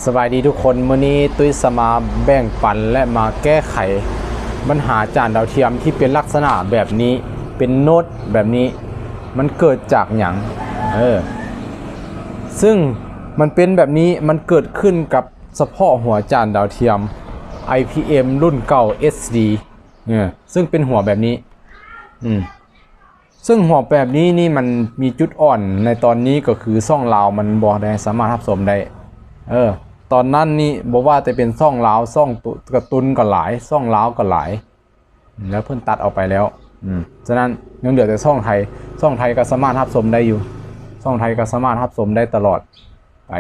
ສະບາຍດີທຸກຄົນ, ມື້ນີ້ຕຸ້ຍຈະມາແບ່ງປັນ ແລະ ມາແກ້ໄຂບັນຫາຈານດາວທຽມທີ່ເປັນລັກສະນະແບບນີ້, ເປັນໂນດແບບນີ້, ມັນເກີດຈາກຫຍັງ? ເອີ ຊຶ່ງມັນເປັນແບບນີ້, ມັນເກີດຂຶ້ນກັບສະເພາະຫົວຈານດາວທຽມ ໄອພີເອັມ ລຸ້ນເກົ່າ ເອັດດີ ເອີ ຊຶ່ງເປັນຫົວແບບນີ້ ອືມ ເຊິ່ງຫົວແບບນີ້ນີ້ມັນມີຈຸດອ່ອນໃນຕອນນີ້ກໍຄືຊ່ອງລາວມັນບໍ່ໄດ້ສາມາດຮັບຊົມໄດ້. ເອີ ຕອນນັ້ນນີ້ບໍ່ວ່າແຕ່ເປັນຊ່ອງລາວ, ຊ່ອງກາຕູນກໍຫຼາຍ, ຊ່ອງລາວກໍຫຼາຍ ແລ້ວເພິ່ນຕັດອອກໄປແລ້ວ. ອືມ ສະນັ້ນຍັງເຫຼືອແຕ່ຊ່ອງໄທ, ຊ່ອງໄທກໍສາມາດຮັບຊົມໄດ້ຢູ່, ຊ່ອງໄທກໍສາມາດຮັບຊົມໄດ້ຕະຫຼອດ. ໄປ.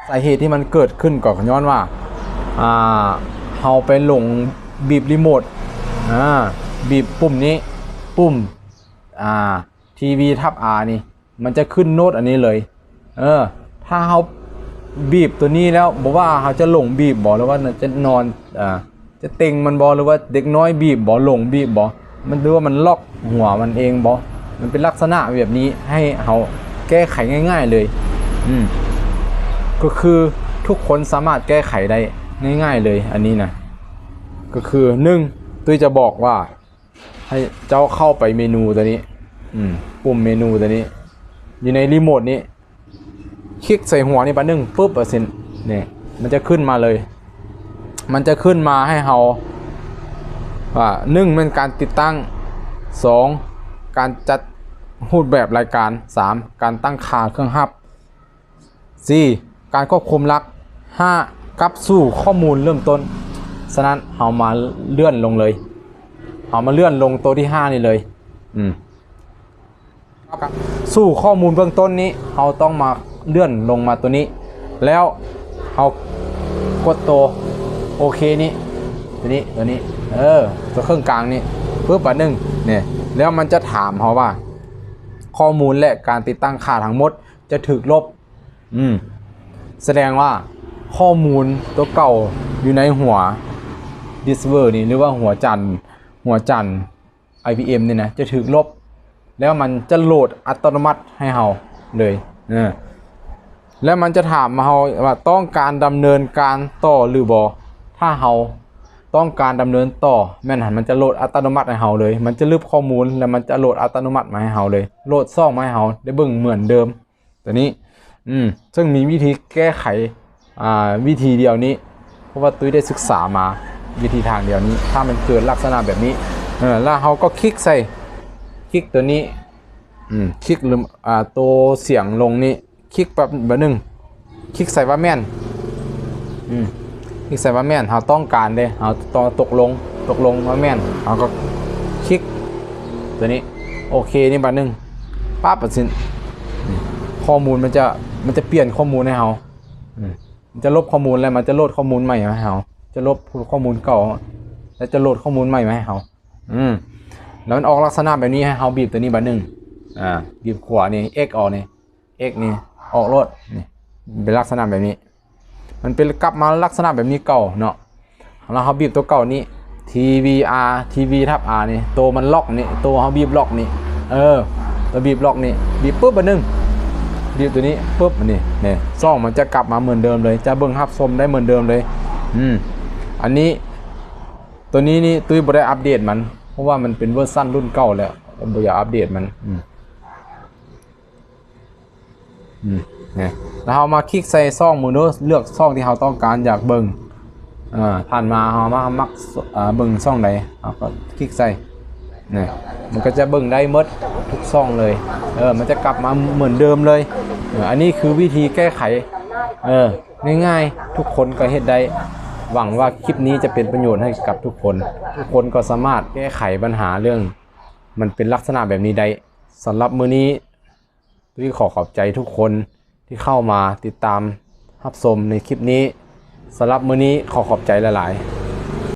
ສາເຫດທີ່ມັນເກີດຂຶ້ນກໍຍ້ອນວ່າ ອ່າ ເຮົາໄປຫຼົງບີບຣີໂມດ, ອ່າ ບີບປຸ່ມນີ້, ປຸ່ມ ອ່າ ທີວີ ທັບ ອາ ນີ້, ມັນຈະຂຶ້ນໂນດອັນນີ້ເລີຍ. ເອີ ຖ້າເຮົາບີບຕົວນີ້ແລ້ວ, ບໍ່ວ່າເຮົາຈະຫຼົງບີບບໍ ຫຼືວ່າຈະນອນ ອ່າ ຈະເຕັງມັນບໍ ຫຼືວ່າເດັກນ້ອຍບີບບໍ ຫຼົງບີບບໍ ມັນ ຫຼືວ່າມັນລັອກຫົວມັນເອງບໍ ມັນເປັນລັກສະນະແບບນີ້ ໃຫ້ເຮົາແກ້ໄຂງ່າຍໆເລີຍ. ອືມ ກໍຄືທຸກຄົນສາມາດແກ້ໄຂໄດ້ງ່າຍໆເລີຍ. ອັນນີ້ນະ ກໍຄື ໜຶ່ງ ຕຸ້ຍຈະບອກວ່າ ໃຫ້ເຈົ້າເຂົ້າໄປເມນູຕົວນີ້, ອືມ ປຸ່ມເມນູຕົວນີ້ ຢູ່ໃນຣີໂມດນີ້ ຄລິກໃສ່ຫົວນີ້ບາດໜຶ່ງ ປຶບ ວ່າຊັ້ນ ນີ້ ມັນຈະຂຶ້ນມາເລີຍ. ມັນຈະຂຶ້ນມາໃຫ້ເຮົາ ວ່າ ໜຶ່ງ ແມ່ນການຕິດຕັ້ງ, ສອງ ການຈັດຮູບແບບລາຍການ, ສາມ ການຕັ້ງຄ່າເຄື່ອງຮັບ, ສີ່ ການຄວບຄຸມຫຼັກ, ຫ້າ ກັບສູ່ຂໍ້ມູນເລີ່ມຕົ້ນ. ສະນັ້ນເຮົາມາເລື່ອນລົງເລີຍ, ເຮົາມາເລື່ອນລົງໂຕທີຫ້ານີ້ເລີຍ. ອືມ ສູ່ຂໍ້ມູນເບື້ອງຕົ້ນນີ້ ເຮົາຕ້ອງມາເລື່ອນລົງມາຕົວນີ້ ແລ້ວເຮົາກົດໂຕໂອເຄນີ້ ຕົວນີ້ ຕົວນີ້ ເອີ ຕົວເຄິ່ງກາງນີ້ ປຶບ ບາດໜຶ່ງນີ້ ແລ້ວມັນຈະຖາມເຮົາວ່າ ຂໍ້ມູນ ແລະ ການຕິດຕັ້ງຄ່າທັງໝົດຈະຖືກລົບ. ອືມ ສະແດງວ່າຂໍ້ມູນຕົວເກົ່າຢູ່ໃນຫົວດິສເວີນີ້ ຫຼືວ່າຫົວຈັນ ຫົວຈັນ ໄອພີເອັມ ນີ້ນະ ຈະຖືກລົບ ແລ້ວມັນຈະໂຫຼດອັດຕະໂນມັດໃຫ້ເຮົາເລີຍ. ເອີ ແລ້ວມັນຈະຖາມເຮົາວ່າຕ້ອງການດຳເນີນການຕໍ່ຫຼືບໍ່. ຖ້າເຮົາຕ້ອງການດຳເນີນຕໍ່ ແມ່ນຫັ້ນ ມັນຈະໂຫຼດອັດຕະໂນມັດໃຫ້ເຮົາເລີຍ, ມັນຈະລຶບຂໍ້ມູນ ແລ້ວມັນຈະໂຫຼດອັດຕະໂນມັດມາໃຫ້ເຮົາເລີຍ, ໂຫຼດຊ່ອງມາໃຫ້ເຮົາໄດ້ເບິ່ງເໝືອນເດີມ. ຕົວນີ້ ອືມ ເຊິ່ງມີວິທີແກ້ໄຂ ອ່າ ວິທີດຽວນີ້ ເພາະວ່າຕຸ້ຍໄດ້ສຶກສາມາວິທີທາງດຽວນີ້ ຖ້າມັນເກີດລັກສະນະແບບນີ້ ເອີ ແລ້ວເຮົາກໍຄລິກໃສ່ ຄລິກຕົວນີ້ ອືມ ຄລິກ ອ່າ ໂຕສຽງລົງນີ້ ຄລິກແບບ ແບບໜຶ່ງ ຄລິກໃສ່ວ່າແມ່ນ ອືມ ຄລິກໃສ່ວ່າແມ່ນ ເຮົາຕ້ອງການເດ້ ເຮົາຕ້ອງຕົກລົງ ຕົກລົງວ່າແມ່ນ ເຮົາກໍຄລິກຕົວນີ້ ໂອເຄນີ້ບາດໜຶ່ງ ປັບ ວ່າຊັ້ນ ນີ້ ຂໍ້ມູນມັນຈະ ມັນຈະປ່ຽນຂໍ້ມູນໃຫ້ເຮົາ ອືມ ມັນຈະລົບຂໍ້ມູນ ແລ້ວມັນຈະໂຫຼດຂໍ້ມູນໃໝ່ມາໃຫ້ເຮົາ ຈະລົບຂໍ້ມູນເກົ່າ ແລ້ວຈະໂຫຼດຂໍ້ມູນໃໝ່ມາໃຫ້ເຮົາ ອືມ ແລ້ວມັນອອກລັກສະນະແບບນີ້ ໃຫ້ເຮົາບີບຕົວນີ້ບາດໜຶ່ງ ອ່າ ບີບຂວານີ້ ເອັກ ອອກນີ້ ເອັກ ນີ້ ອອກໂລດ ນີ້ ເປັນລັກສະນະແບບນີ້ ມັນເປັນ ກັບມາລັກສະນະແບບນີ້ເກົ່າເນາະ. ແລ້ວເຮົາບີບຕົວເກົ່ານີ້ ທີວີ ອາ ທີວີ ທັບ ອາ ນີ້ ໂຕມັນລັອກນີ້ ໂຕເຮົາບີບລັອກນີ້ ເອີ ໂຕບີບລັອກນີ້ ບີບປຶບ ບາດໜຶ່ງ ບີບຕົວນີ້ປຶບ ອັນນີ້ ນີ້ ຊ່ອງມັນຈະກັບມາເໝືອນເດີມເລີຍ ຈະເບິ່ງຮັບຊົມໄດ້ເໝືອນເດີມເລີຍ. ອືມ ອັນນີ້ ຕົວນີ້ນີ້ ຕຸ້ຍບໍ່ໄດ້ອັບເດດມັນ ເພາະວ່າມັນເປັນເວີຊັນລຸ້ນເກົ່າແລ້ວ ບໍ່ຢາກອັບເດດມັນ. ອືມ ອືມ ນີ້ ແລ້ວເຮົາມາຄລິກໃສ່ຊ່ອງເບິ່ງດູ ເລືອກຊ່ອງທີ່ເຮົາຕ້ອງການຢາກເບິ່ງ. ເອີ ຜ່ານມາເຮົາມາມັກ ເອີ ເບິ່ງຊ່ອງໃດ ເຮົາກໍຄລິກໃສ່ ນີ້ ມັນກໍຈະເບິ່ງໄດ້ໝົດທຸກຊ່ອງເລີຍ. ເອີ ມັນຈະກັບມາເໝືອນເດີມເລີຍ. ເອີ ອັນນີ້ຄືວິທີແກ້ໄຂ ເອີ ງ່າຍໆ ທຸກຄົນກໍເຮັດໄດ້. ຫວັງວ່າຄລິບນີ້ຈະເປັນປະໂຫຍດໃຫ້ກັບທຸກຄົນ. ທຸກຄົນກໍສາມາດແກ້ໄຂບັນຫາເລື່ອງມັນເປັນລັກສະນະແບບນີ້ໄດ້. ສຳລັບມື້ນີ້ ຕຸ້ຍຂໍຂອບໃຈທຸກຄົນທີ່ເຂົ້າມາຕິດຕາມຮັບຊົມໃນຄລິບນີ້. ສຳລັບມື້ນີ້ຂໍຂອບໃຈຫຼາຍໆ.